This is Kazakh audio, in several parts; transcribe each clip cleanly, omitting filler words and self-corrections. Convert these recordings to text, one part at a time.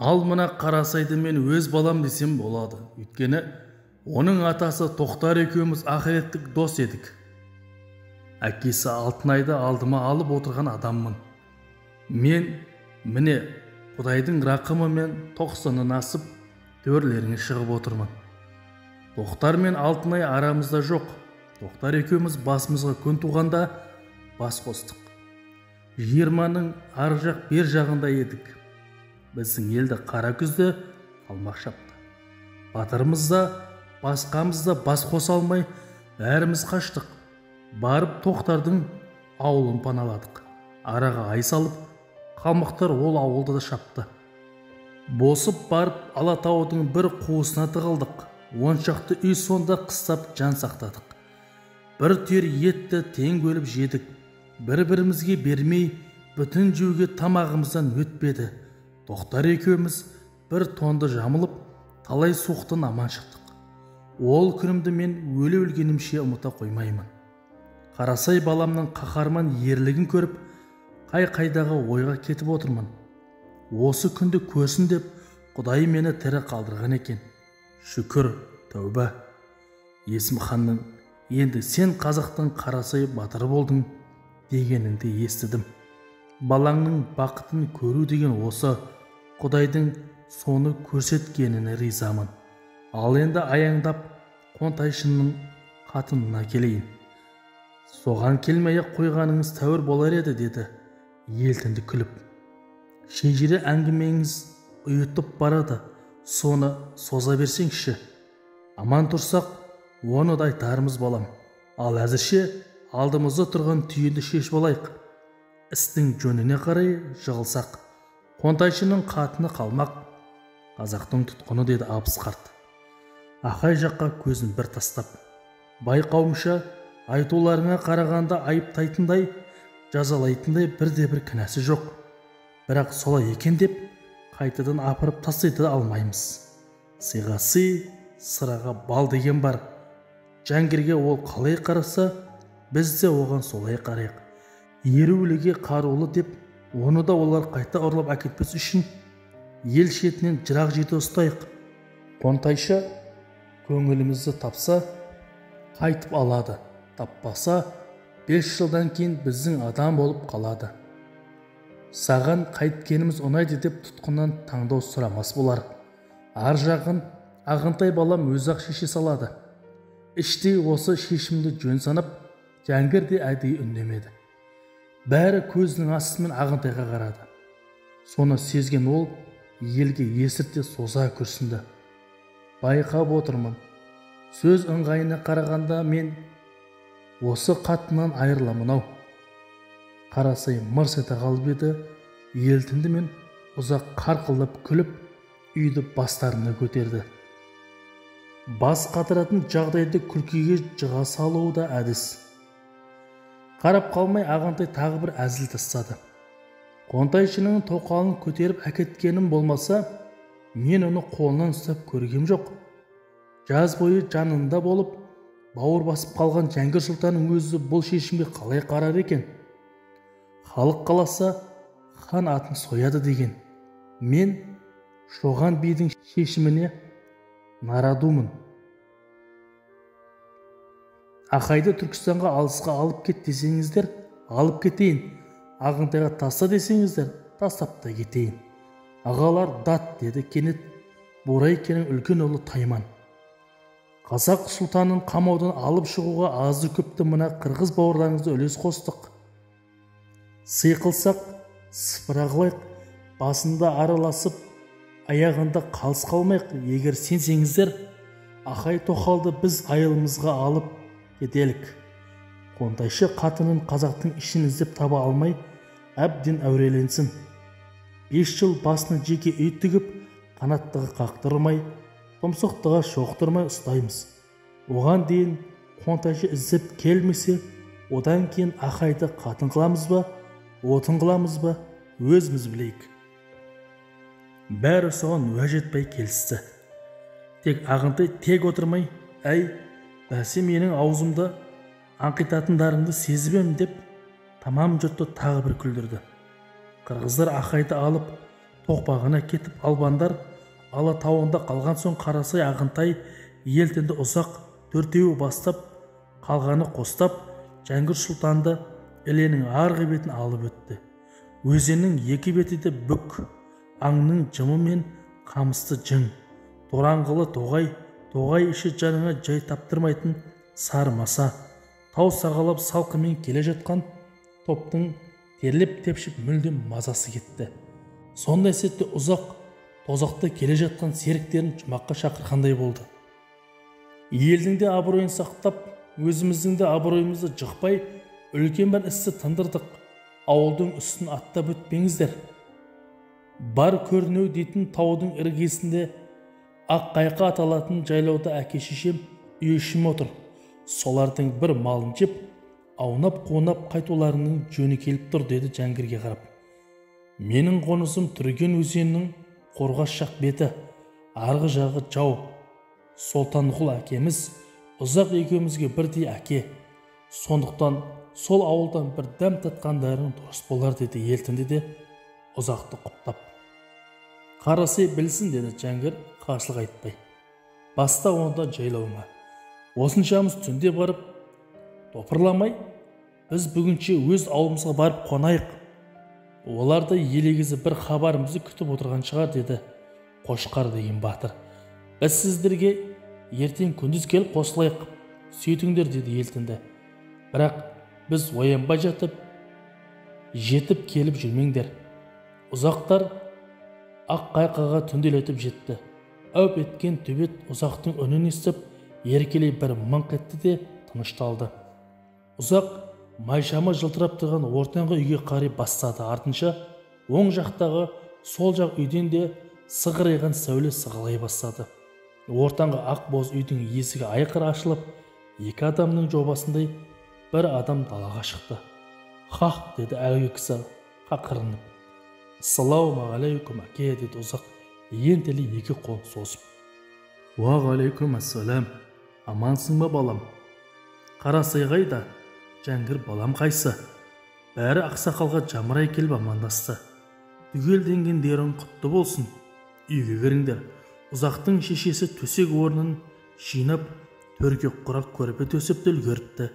Ал мына Қарасайды мен өз балам десем болады. Өйткені оның атасы Тоқтар екеуміз ақыреттік дос едік. Әкесі Алтынайды алдыма алып отырған адаммын. Мен міне Құдайдың рақымымен 90-нан асып төрлеріңе шығып отырмын. Тоқтар мен Алтынай арамызда жоқ. Тоқтар екеуміз басымызға күн туғанда бас қостық. 20-ның ар жақ бер жағында едік. Біздің елді қара күзде қалмақ шапты. Батырымыз да, басқамыз да бас қоса алмай бәріміз қаштық. Барып Тоқтардың ауылын паналадық. Араға ай салып, қалмақтар ол ауылды да шапты. Босып барып Алатаудың бір қуысына тығылдық. 10 шақты үй сонда қыстап жан сақтадық. Бір түйір етті тең бөліп жедік. Бір-бірімізге бермей, бүтін жеуге тамағымыздан өтпеді. Тоқтар екеуміз бір тонды жамылып, талай суықтан аман шықтық. Ол күнімді мен өле өлгенімше ұмыта қоймаймын. Қарасай баламның қаһарман ерлігін көріп, қай-қайдағы ойға кетіп отырмын. Осы күнді көрсін деп Құдай мені тірі қалдырған екен. Шүкір, тәуба. Есім ханның енді сен қазақтың Қарасай батыры болдың дегеніңді естідім. Балаңның бақытын көру деген осы, Құдайдың соны көрсеткеніне ризамын. Ал енді аяңдап Қонтайшының қатынына келейін. Соған келмей-ақ қойғаныңыз тәуір болар еді, деді Елтінді күліп. Шежіре әңгімеңіз ұйытып барады, соны соза берсеңші. Аман тұрсақ, оны да айтармыз балам. Ал әзірше алдымызда тұрған түйінді шешіп алайық. Істің жөніне қарай жығылсақ, Қонтайшының қатыны қалмақ, қазақтың тұтқыны, деді Абыз қарт. Ақай жаққа көзін бір тастап. Байқауымша, айтуларыңа қарағанда айыптайтындай, жазалайтындай бірде-бір кінәсі жоқ. Бірақ солай екен деп қайтадан апарып тастай да алмаймыз. Сыйға сый, сыраға бал деген бар. Жәңгірге ол қалай қараса, біз де оған солай қарайық. Еруліге қарулы деп, оны да олар қайта ұрлап әкетпес үшін ел шетінен жырақ жерде ұстайық. Қонтайшы көңілімізді тапса, қайтып алады. Таппаса, 5 жылдан кейін біздің адам болып қалады. Саған қайткеніміз ұнайды деп тұтқыннан таңдау сұрамас болар. Ар жағын Ағынтай балам өзі-ақ шеше салады. Іштей осы шешімді жөн санап, Жәңгір де әдейі үндемеді. Бәрі көзінің астымен Ағынтайға қарады. Соны сезген ол елге есірте соза күрсінді. Байқап отырмын. Сөз ыңғайына қарағанда мен осы қатыннан айырыламын ау. Қарасай мырс ете қалып еді, Елтінді мен ұзақ қарқылдап күліп, үйді бастарына көтерді. Бас қатыратын жағдайды күлкіге жыға салу да әдіс. Қарап қалмай Ағынтай тағы бір әзіл тастады. Қонтайшының тоқалын көтеріп әкеткенім болмаса, мен оны қолынан ұстап көргем жоқ. Жаз бойы жанында болып, бауыр басып қалған Жәңгір сұлтанның өзі бұл шешімге қалай қарар екен? Халық қаласа, хан атын сояды деген. Мен Шоған бидің шешіміне нарадумын. Ақайды Түркістанға алысқа алып кет десеңіздер, алып кетейін. Ағынтайға таста десеңіздер, тастап та кетейін. Ағалар дат, деді кенет Борайкенің үлкен ұлы Тайман. Қазақ сұлтанын қамаудан алып шығуға азы көпті мына қырғыз бауырларыңызды үлес қостық. Сый қылсақ, сыпыра қылайық, басында араласып, аяғында қалыс қалмайық. Егер сенсеңіздер, Ақай тоқалды біз айылымызға алып кетелік. Қонтайшы қатынын қазақтың ішін іздеп таба алмай, әбден әуреленсін. 5 жыл басына жеке үй тігіп, қанаттыға қақтырмай, тұмсықтыға шоқтырмай ұстаймыз. Оған дейін Қонтайшы іздеп келмесе, одан кейін Ақайды қатын қыламыз ба, отын қыламыз ба, өзіміз білейік. Бәрі соған уәж етпей келісті. Тек Ағынтай тек отырмай, әй, бәсе менің аузымда аңқитатындарыңды сезіп ем деп, тамам жұртты тағы бір күлдірді. Қырғыздар Ақайды алып, Тоқпағына кетіп, албандар Алатауында қалған соң Қарасай, Ағынтай, Елтінді Ұзақ төртеуі бастап, қалғаны қостап, Жәңгір сұлтанды Іленің арғы бетін алып өтті. Өзеннің екі беті де бүк, аңның жымы мен қамысты жың, тораңғылы тоғай, тоғай іші жаныңа жай таптырмайтын сары маса. Тау сағалап салқынмен келе жатқан топтың терлеп-тепшіп мүлдем мазасы кетті. Сондай сәтте Ұзақ тозақта келе жатқан серіктерін жұмаққа шақырғандай болды. Елдің де абыройын сақтап, өзіміздің де абыройымызды жықпай, үлкен бір істі тындырдық. Ауылдың үстін аттап өтпеңіздер. Бар көрінеу дейтін таудың іргесінде ақ қайқа аталатын жайлауда әке-шешем үй ішім отыр. Солардың бір малын жеп, аунап-қунап қайтуларының жөні келіп тұр, деді Жәңгірге қарап. Менің қонысым Түрген өзенінің қорғас жақ беті, арғы жағы жау. Солтанғұл әкеміз Ұзақ екеумізге бірдей әке. Сондықтан сол ауылдан бір дәм татқандарың дұрыс болар, деді Елтінді де Ұзақты құптап. Қарасай білсін, деді Жәңгір қарсылық айтпай. Баста онда жайлауыңа. Осыншамыз түнде барып топырламай, біз бүгінше өз ауылымызға барып қонайық. Олар да елегізі бір хабарымызды күтіп отырған шығар, деді Қошқар деген батыр. Біз сіздерге ертең күндіз келіп қосылайық, сөйтіңдер, деді Елтінді. Бірақ біз оянбай жатып, жетіп келіп жүрмеңдер. Ұзақтар ақ қайқаға түнделетіп жетті. Әуп еткен төбет Ұзақтың үнін естіп, еркелей бір мыңқ етті де тынышталды. Ұзақ майшамы жылтырап тұрған ортаңғы үйге қарай бастады. Артынша оң жақтағы сол жақ үйден де сығырайған сәуле сығалай бастады. Ортаңғы ақ боз үйдің есігі айқыр ашылып, екі адамның жобасындай бір адам далаға шықты. «Хақ», деді әлгі кісі қақырынып. «Ассалаумағалейкум, әке», деді Ұзақ ентелей екі қол созып. «Уағалейкум ассалам, амансың ба, балам? Қарасай қайда? Жәңгір балам қайсы?» Бәрі ақсақалға жамырай келіп амандасты. «Түгелденгендерің құтты болсын, үйге кіріңдер». Ұзақтың шешесі төсек орнын жинап, төрге құрақ көрпе төсеп те үлгеріпті.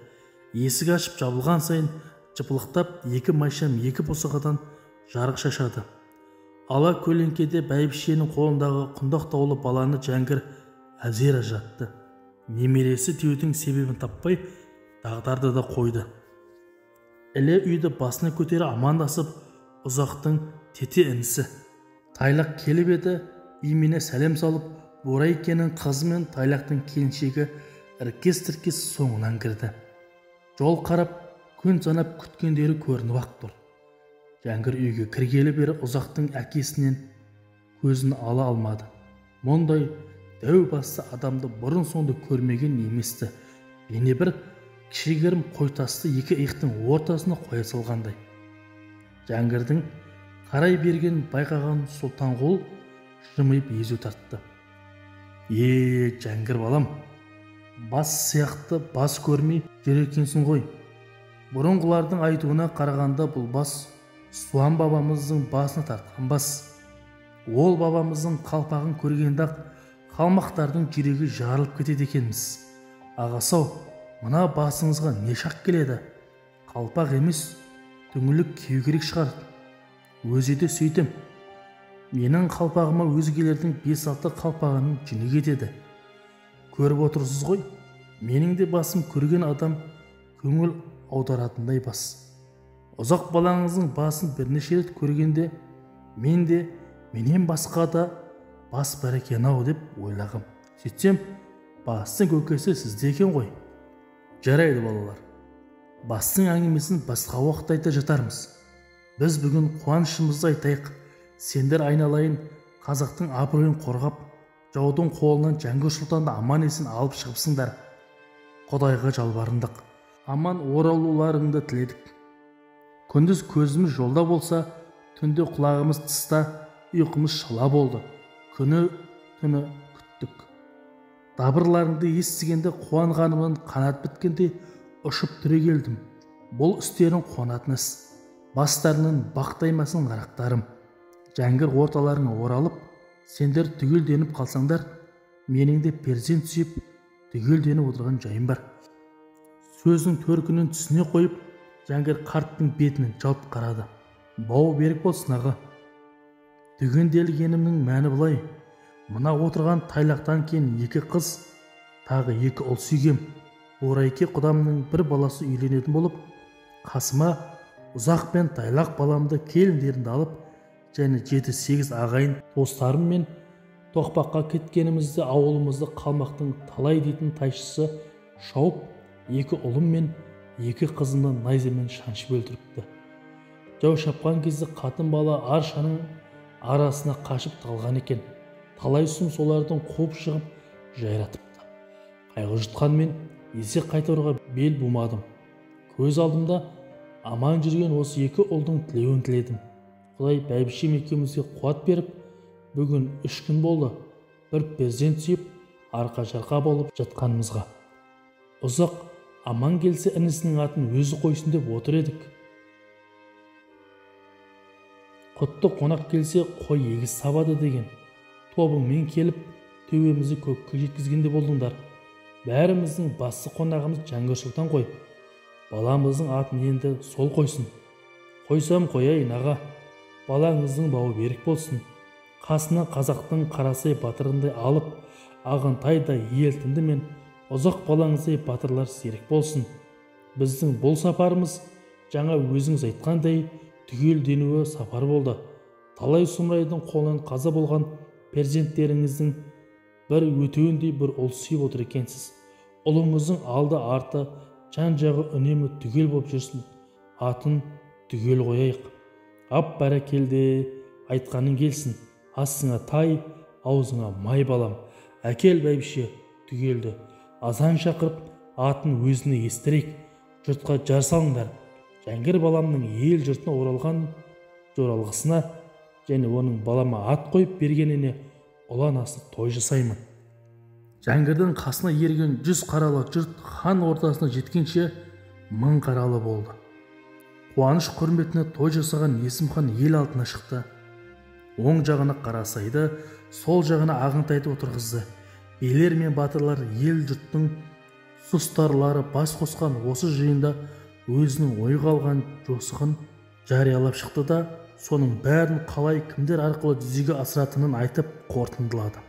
Есік ашып жабылған сайын жыпылықтап екі майшам екі босағадан жарық шашады. Ала көлеңкеде бәйбішенің қолындағы құндақтаулы баланы Жәңгір әзер ажыратты. Немересі деудің себебін таппай дағдарды да қойды. Іле үйді басына көтере амандасып, Ұзақтың тете інісі Тайлақ келіп еді, имене сәлем салып, Борайкенің қызы мен Тайлақтың келіншегі іркес-тіркес соңынан кірді. Жол қарап, күн санап күткендері көрініп-ақ тұр. Жәңгір үйге кіргелі бері Ұзақтың әкесінен көзін ала алмады. Мұндай дәу басты адамды бұрын соңды көрмеген еместі. Бейне бір кішігірім қойтасты екі иықтың ортасына қоя салғандай. Жәңгірдің қарай берген байқаған Сұлтанғұл жымиып езу тартты. «Е, Жәңгір балам, бас сияқты бас көрмей жүр екенсің ғой. Бұрынғылардың айтуына қарағанда бұл бас Суан бабамыздың басына тартқан бас. Ол бабамыздың қалпағын көргенде-ақ қалмақтардың жүрегі жарылып кетеді екенбіз. Ағасы-ау, мына басыңызға не шақ келеді? Қалпақ емес, түңілік кию керек шығар. Өзі де сөйтем. Менің қалпағыма өзгелердің 5-6 қалпағының жүні кетеді. Көріп отырсыз ғой, менің де басым көрген адам көңіл аударатындай бас. Ұзақ балаңыздың басын бірнеше рет көргенде, мен де менен басқа да бас бар екен-ау деп ойлағым. Сөйтсем, бастың көкесі сізде екен ғой. Жарайды, балалар, бастың әңгімесін басқа уақытта айта жатармыз. Біз бүгін қуанышымызды айтайық. Сендер айналайын қазақтың абыройын қорғап, жаудың қолынан Жәңгір сұлтанды аман-есен алып шығыпсыңдар. Құдайға жалбарындық, аман оралуларыңды тіледік. Күндіз көзіміз жолда болса, түнде құлағымыз тыста, ұйқымыз шала болды. Күні түні күттік. Дабырларыңды естігенде қуанғанымнан қанат біткендей ұшып түрегелдім. Бұл істерің қуанатын іс. Бастарынан бақтаймасын қарақтарым. Жәңгір орталарыңа оралып, сендер түгелденіп қалсаңдар, менің де перзент сүйіп, түгелденіп отырған жайым бар. Сөздің төркінін түсіне қойып, Жәңгір қарттың бетінен жалт қарады. Бауы берік болсын, аға. Түгенделгенімнің мәні былай. Мына отырған Тайлақтан кейін 2 қыз, тағы 2 ұл сүйгем. Орайке құдамның бір баласы үйленетін болып, қасыма Ұзақ пен Тайлақ баламды келіндерімді алып, және 7-8 ағайын достарыммен Тоқпаққа кеткенімізде ауылымызды қалмақтың Талай дейтін тайшысы шауып, 2 ұлым мен 2 қызымды найзамен шаншып өлтіріпті. Жау шапқан кезде қатын бала аршаның арасына қашып тығылған екен. Талай сұм солардың қуып шығып жайратыпты. Қайғы жұтқанмен есе қайтаруға бел бумадым. Көз алдымда аман жүрген осы 2 ұлдың тілеуін тіледім. Құдай бәйбішем екеумізге қуат беріп, бүгін 3 күн болды, бір перзент сүйіп, арқа-жарқа болып жатқанымызға. Ұзақ аман келсе інісінің атын өзі қойсын деп отыр едік. Құтты қонақ келсе қой егіз табады деген. Тобыңмен келіп, төбемізді көкке жеткізгенде болдыңдар. Бәріміздің басты қонағымыз Жәңгір сұлтан қой. Баламыздың атын енді сол қойсын. Қойсам қояйын, аға. Балаңыздың бауы берік болсын. Қасына қазақтың Қарасай батырындай алып, Ағынтай да Елтінді мен Ұзақ балаңыздай батырлар серік болсын. Біздің бұл сапарымыз жаңа өзіңіз айтқандай түгелденуі сапар болды. Талай сұмырайдың қолынан қаза болған перзенттеріңіздің бір өтеуіндей бір ұл сүйіп отыр екенсіз. Ұлыңыздың алды арты жан-жағы үнемі түгел болып жүрсін. Атын түгел қояйық. Ап бәрекелде, айтқаның келсін. Астыңа тай, аузыңа май балам. Әкел бәйбіше түгелді. Азан шақырып, атын өзіне естірейік. Жұртқа жар салыңдар. Жәңгір баламның ел жұртына оралған жоралғысына және оның балама ат қойып бергеніне ұлан асыр той жасаймын. Жәңгірдің қасына ерген 100 қаралы жұрт хан ортасына жеткенше 1000 қаралы болды. Қуаныш құрметіне той жасаған Есім хан ел алдына шықты. Оң жағына Қарасайды, сол жағына Ағынтайды отырғызды. Билер мен батырлар, ел жұрттың сұстарлары бас қосқан осы жиында өзінің ойға алған жосығын жариялап шықты да, соның бәрін қалай кімдер арқылы жүзеге асыратынын айтып қорытындылады.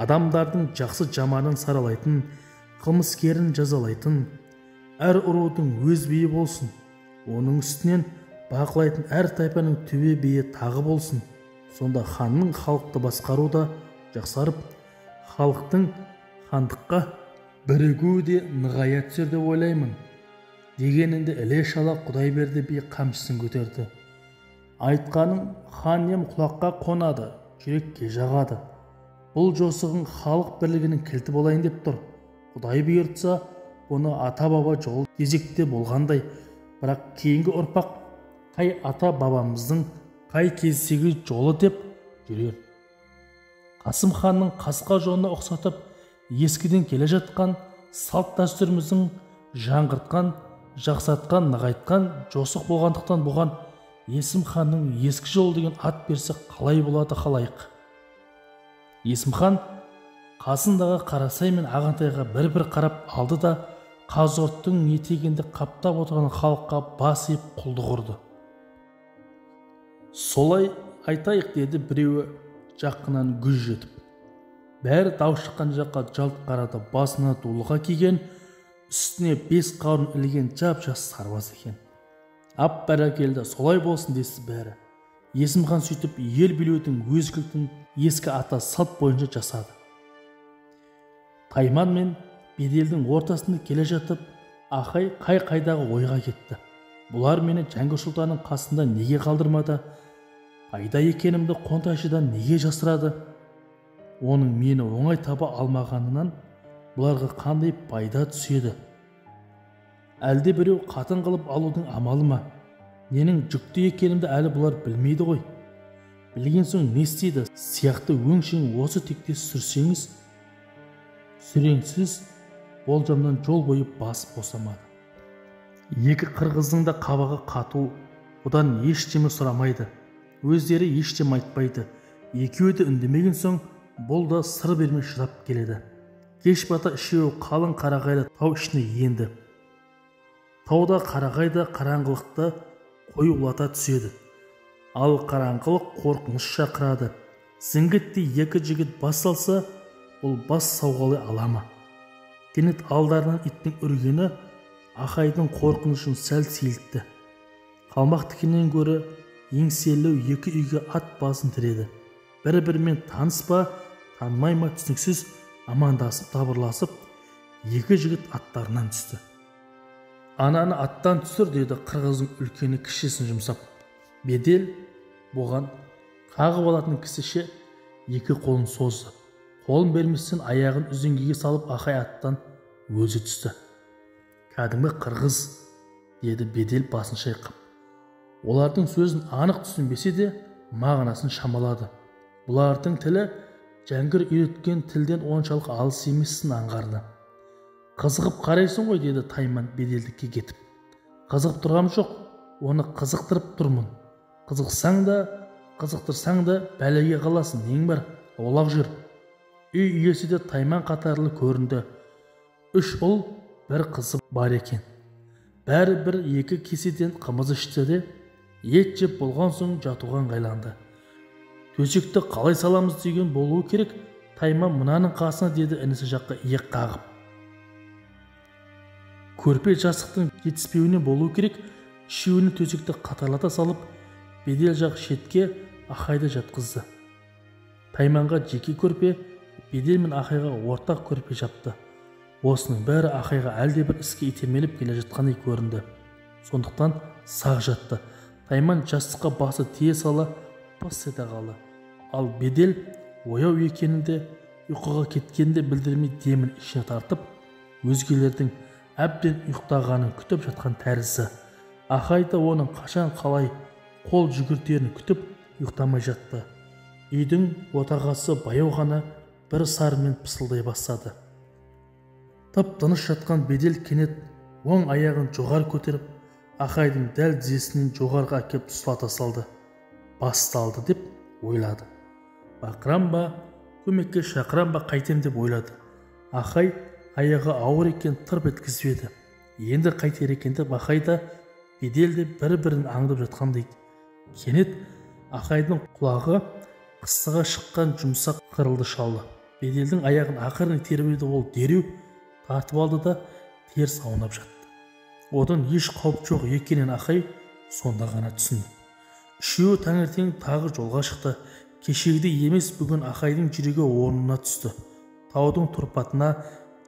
Адамдардың жақсы жаманын саралайтын, қылмыскерін жазалайтын, әр рудың өз биі болсын, оның үстінен бақылайтын әр тайпаның төбе биі тағы болсын. Сонда ханның халықты басқаруы да жақсарып, халықтың хандыққа бірігуі де нығая түсер деп ойлаймын. Дегенінде іле-шала Құдайберді би қамшысын көтерді. Айтқаның хан ем құлаққа қонады, жүрекке жағады. Бұл жосығың халық бірлігінің кілті болайын деп тұр. Құдай бұйыртса, бұны ата-баба жолы десек те болғандай. Бірақ кейінгі ұрпақ қай ата-бабамыздың қай кездегі жолы деп жүрер. Қасым ханның қасқа жолына ұқсатып, ескіден келе жатқан салт дәстүріміздің жаңғыртқан, жақсартқан, нығайтқан жосық болғандықтан бұған Есім ханның ескі жолы деген ат берсе қалай болады халайық. Есім хан қасындағы Қарасай мен Ағынтайға бір-бір қарап алды да, Қазығұрттың етегінде қаптап отырған халыққа бас иіп құлдық ұрды. Солай айтайық, деді біреуі жаққынан гүж жетіп. Бәрі дау шыққан жаққа жалт қарады. Басына дулыға киген, үстіне 5 қауын ілген жап-жас сарбаз екен. Ап бәрекелді, солай болсын десті бәрі. Есім хан сөйтіп ел билеудің өз кілтін ескі ата салт бойынша жасады. Тайман мен Беделдің ортасында келе жатып, Ақай қай-қайдағы ойға кетті. Бұлар мені Жәңгір сұлтанның қасында неге қалдырмады? Қайда екенімді қонтайшыдан неге жасырады? Оның мені оңай таба алмағанынан бұларға қандай пайда түседі? Әлде біреу қатын қылып алудың амалы ма? Ненің жүкті екенімді әлі бұлар білмейді ғой. Білген соң не істейді? Сияқты өңшең осы тектес сүрсеңіз, сүреңсіз болжамнан жол бойы бас босамады. Екі қырғыздың да қабағы қату, бұдан ештеме сұрамайды. Өздері ештеме айтпайды. Екеуі де үндемеген соң бұл да сыр бермей шыдап келеді. Кеш бата үшеуі қалың қарағайлы тау ішіне енді. Тауда қарағай да қараңғылықты қоюлата түседі. Ал қараңғылық қорқыныш шақырады. Зіңгіттей екі жігіт бас салса, бұл бас сауғалай ала ма? Кенет алдарынан иттің үргені Ахайдың қорқынышын сәл сейілтті. Қалмақтікінен гөрі еңселі екі үйге ат басын тіреді. Бір-бірімен таныс па, танымай ма түсініксіз амандасып, табырласып, екі жігіт аттарынан түсті. Ананы аттан түсір, деді қырғыздың үлкені кішісін жұмсап. Бедел бұған қағып алатын кісіше екі қолын созды. Қолын берместен аяғын үзеңгіге салып Ахай аттан өзі түсті. Кәдімгі қырғыз, деді Бедел басын шайқап. Олардың сөзін анық түсінбесе де мағынасын шамалады. Бұлардың тілі Жәңгір үйреткен тілден оншалық алыс емесін аңғарды. Қызығып қарайсың ғой, деді Тайман Беделді кекетіп. Қызығып тұрғам жоқ, оны қызықтырып тұрмын. Қызықсаң да, қызықтырсаң да бәлеге қаласың, нең бар, аулақ жүр. Үй иесі де Тайман қатарлы көрінді. 3 ұл, бір қызы бар екен. Бәрі бір екі кеседен қымыз ішті де, ет жеп болған соң жатуға ыңғайланды. Төсекті қалай саламыз деген болуы керек, Тайман мынаның қасына, деді інісі жаққа иек қағып. Көрпе жастықтың жетіспеуіне болуы керек, үшеуіне төсекті қатарлата салып, Бедел жақ шетке Ахайды жатқызды. Тайманға жеке көрпе, Бедел мен Ахайға ортақ көрпе жапты. Осының бәрі Ахайға әлдебір іске итермелеп келе жатқандай көрінді. Сондықтан сақ жатты. Тайман жастыққа басы тие сала пыс ете қалды. Ал Бедел ояу екенін де, ұйқыға кеткенін де білдірмей демін ішіне тартып, өзгелердің әбден ұйықтағанын күтіп жатқан тәрізді. Ахай да оның қашан қалай қол жүгіртерін күтіп ұйықтамай жатты. Үйдің отағасы баяу ғана бір сарымен пысылдай бастады. Тып-тыныш жатқан Бедел кенет оң аяғын жоғары көтеріп, Ахайдың дәл тізесінен жоғарыға әкеп сұлата салды. Басталды деп ойлады. Бақырам ба, көмекке шақырам ба, қайтем деп ойлады. Ахай аяғы ауыр екен тырп еткізіп еді. Енді қайтер екен деп Ахай да Бедел де бір-бірін аңдып жатқандай. Кенет Ахайдың құлағы қыстыға шыққан жұмсақ қырылды шалды. Беделдің аяғын ақырын итеріп еді, ол дереу тартып алды да теріс аунап жатты. Одан еш қауіп жоқ екенін Ахай сонда ғана түсінді. Үшеуі таңертең тағы жолға шықты. Кешегідей емес, бүгін Ахайдың жүрегі орнына түсті. Таудың тұрпатына,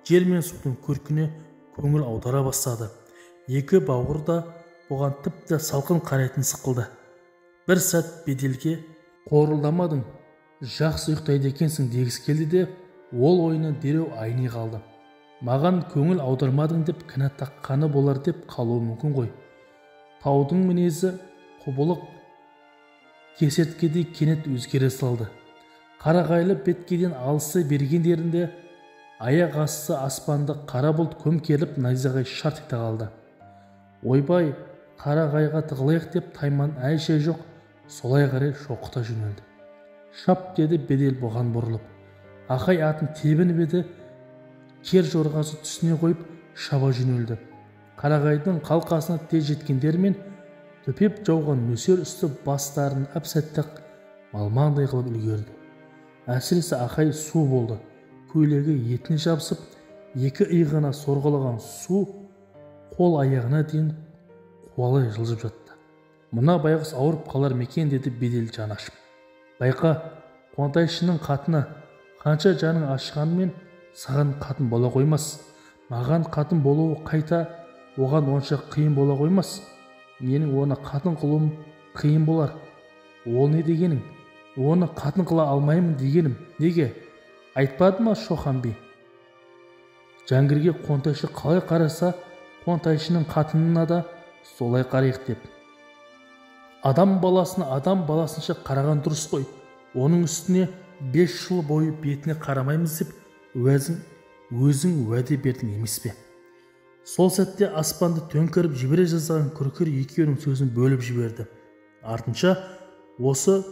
жер мен судың көркіне көңіл аудара бастады. Екі бауыр да бұған тіпті салқын қарайтын сықылды. Бір сәт Беделге қорылдамадың, жақсы ұйықтайды екенсің дегісі келді де, ол ойынан дереу айни қалды. Маған көңіл аудармадың деп кінә таққаны болар деп қалуы мүмкін ғой. Таудың мінезі құбылық кесерткедей кенет өзгере салды. Қарағайлы беткейден алыстай бергендерінде аяқ асты аспанды қара бұлт көмкеріліп найзағай шарт ете қалды. Ойбай, қарағайға тығылайық деп Тайман әй-шай жоқ, солай қарай шоқыта жөнелді. Шап, деді Бедел бұған бұрылып. Ахай атын тебініп еді, кер жорғасы түсіне қойып шаба жөнелді. Қарағайдың қалқасына тез жеткендерімен төпеп жауған нөсер үсті бастарын әп-сәтте-ақ малмандай қылып үлгерді. Әсіресе Ахай су болды. Көйлегі етіне жабысып, екі иығына сорғалаған су қол аяғына дейін қуалай жылжып жатты. Мына байғұс ауырып қалар ма екен, деді Бедел жаны ашып. Байқа, Қонтайшының қатыны, қанша жаның ашығанымен саған қатын бола қоймас. Маған қатын болуы қайта оған онша қиын бола қоймас. Менің оны қатын қылуым қиын болар. Ол не дегенің? Оны қатын қыла алмаймын дегенім. Неге? Айтпады ма Шохан би? Жәңгірге Қонтайшы қалай қараса, Қонтайшының қатынына да солай қарайық деп. Адам баласына адам баласынша қараған дұрыс қой. Оның үстіне 5 жыл бойы бетіне қарамаймыз деп өзің уәде бердің емес пе? Сол сәтте аспанды төңкеріп жібере жаздаған күркір екеуінің сөзін бөліп жіберді. Артынша Осы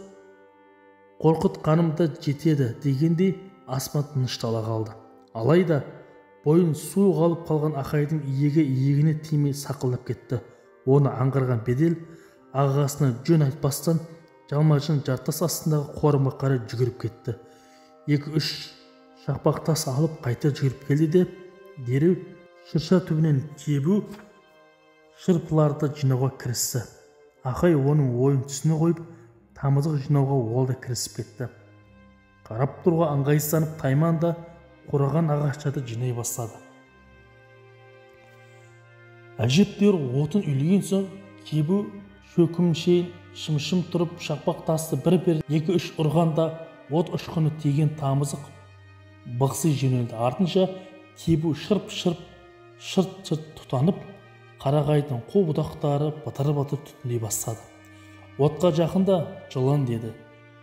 қорқытқаным да жетеді дегендей аспан тыныштала қалды. Алайда бойын су қалып қалған Ақайдың иегі иегіне тимей сақылдап кетті. Оны аңғарған Бедел ағасына жөн айтпастан жалма-жан жартас астындағы қорымға қарай жүгіріп кетті. 2-3 шақпақ тас алып қайта жүгіріп келді де, дереу шырша түбінен кебу шырпыларды жинауға кірісті. Ақай оның ойын түсіне қойып, тамызық жинауға ол да кірісіп кетті. Қарап тұруға ыңғайсызданып Тайман да қураған ағаштарды жинай бастады. Әжептәуір отын үйлеген соң кебу шөкім шейін шымшым тұрып шақпақ тасты бір-бір 2-3 ұрғанда от ұшқыны тиген тамызық бықси жөнелді. Артынша кебу шырп-шырп, шырт-шырт тұтанып, қарағайдың қу бұтақтары бытыр-бытыр түтіндей бастады. Отқа жақында жылын деді.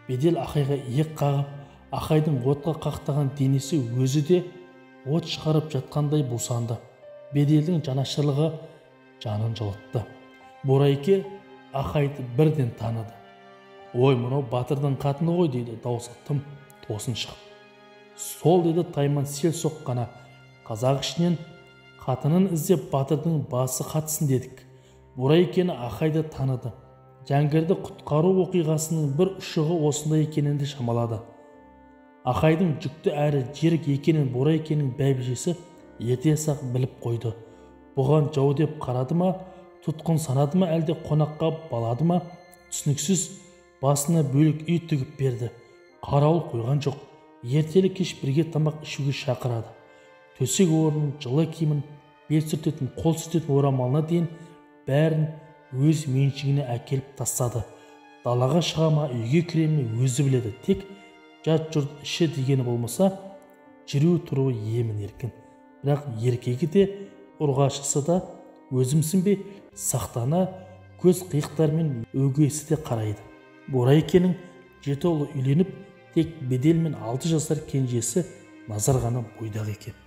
Бедел Ақайға иек қағып, Ақайдың отқа қақтаған денесі өзі де от шығарып жатқандай бусанды. Беделдің жанашырлығы жанын жылытты. Борайке Ақайды бірден таныды. Ой, мынау батырдың қатыны ғой, дейді даусы тым тосын шығып. Сол, деді Тайман сел соққана. Қазақ ішінен қатынын іздеп батырдың басы қатсын дедік. Борайкені Ақайды таныды. Жәңгірді құтқару оқиғасының бір ұшығы осындай екенін де шамалады. Ақайдың жүкті әрі жерік екенін Борайкенің бәйбішесі ерте-ақ біліп қойды. Бұған жау деп қарады ма, тұтқын санады ма, әлде қонаққа балады ма, түсініксіз басына бөлек үй тігіп берді. Қарауыл қойған жоқ. Ертелі кеш бірге тамақ ішуге шақырады. Төсек орнын, жылы киімін, бет сүртетін, қол сүртетін орамалына дейін бәрін өз меншігіне әкеліп тастады. Далаға шыға ма, үйге кіре ме өзі біледі. Тек жат жұрт іші дегені болмаса, жүру тұруы емін еркін. Бірақ еркегі де, ұрғашысы да өзімсінбей сақтана көз қиықтармен өгесі де қарайды. Борайкенің 7 ұлы үйленіп, тек Бедел мен 6 жасар кенжесі Назар ғана бойдақ екен.